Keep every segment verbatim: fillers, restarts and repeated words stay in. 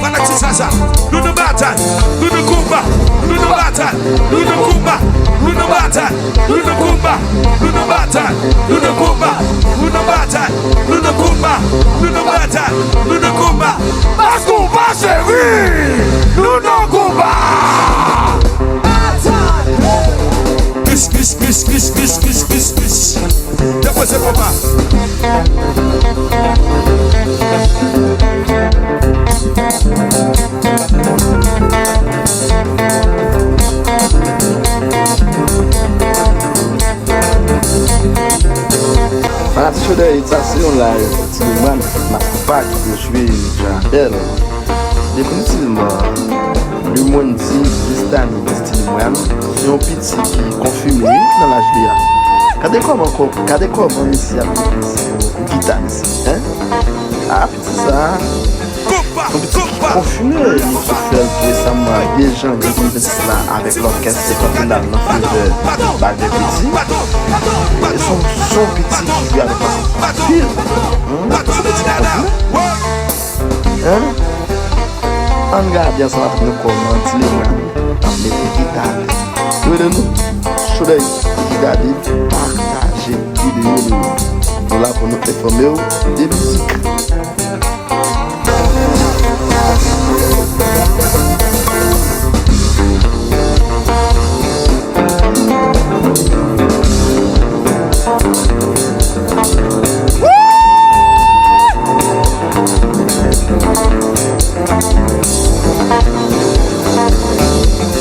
Fanatik Zaza, nou nan batay, nou nan konba, nou nan batay, nou nan konba, nou nan batay, nou nan konba, nou nan batay, nou nan konba, nou nan batay, nou nan konba, nou nan batay, nou nan konba. Nan konba, cheri, nou nan konba. Pis, pis, pis. Depoze konba. Fanatik Show de Hit, sa se yon live Timoun Mwen, Mass Konpa ki te jwe Djandèl. Definitivman, Lumondy Destany, Destiny Moine, se yon piti ki konfime wi nan laj li a. Gade kòman kò-, gade kòman misye ap deplase yon gitaris, en? A, piti sa a, yon piti ki konfime li sou fè l tou resaman, de jan li vin fè sa avèk lòkès Senkant Dola nan favè Baden Piti. E se yon, se yon piti ki jwe avèk anpil. Humm, se yon piti ki konfime. Humm. Ann gade ansanm avèk nou kòman Timoun Mwen ap mete gita. Rele nou, Show de Hit, ki gade, pataje videyo nou yo. Nou la pou nou enfòme w de mizik.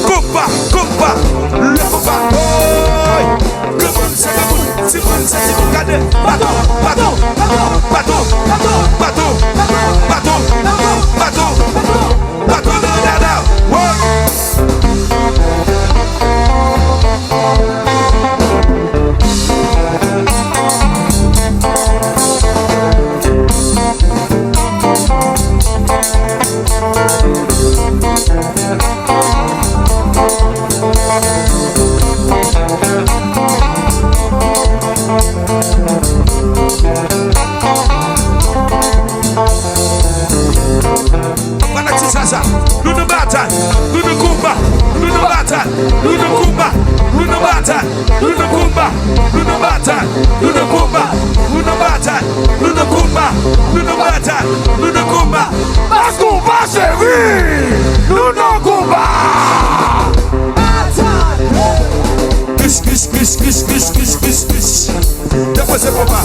Konpa, konpa, le konpa, oy! Granmoun se granmoun, timoun se timoun, gade. Baton, baton, baton, baton, baton nan dada, woy. Fanatik Zaza, nou nan batay, nou nan konba, nou nan batay, nou nan konba, nou nan batay, nou nan konba, nou nan batay, nou nan konba, nou nan batay, nou nan konba, nou nan konba. Nan konba, cheri, nou nan konba. Pis, pis, pis. Depoze konba.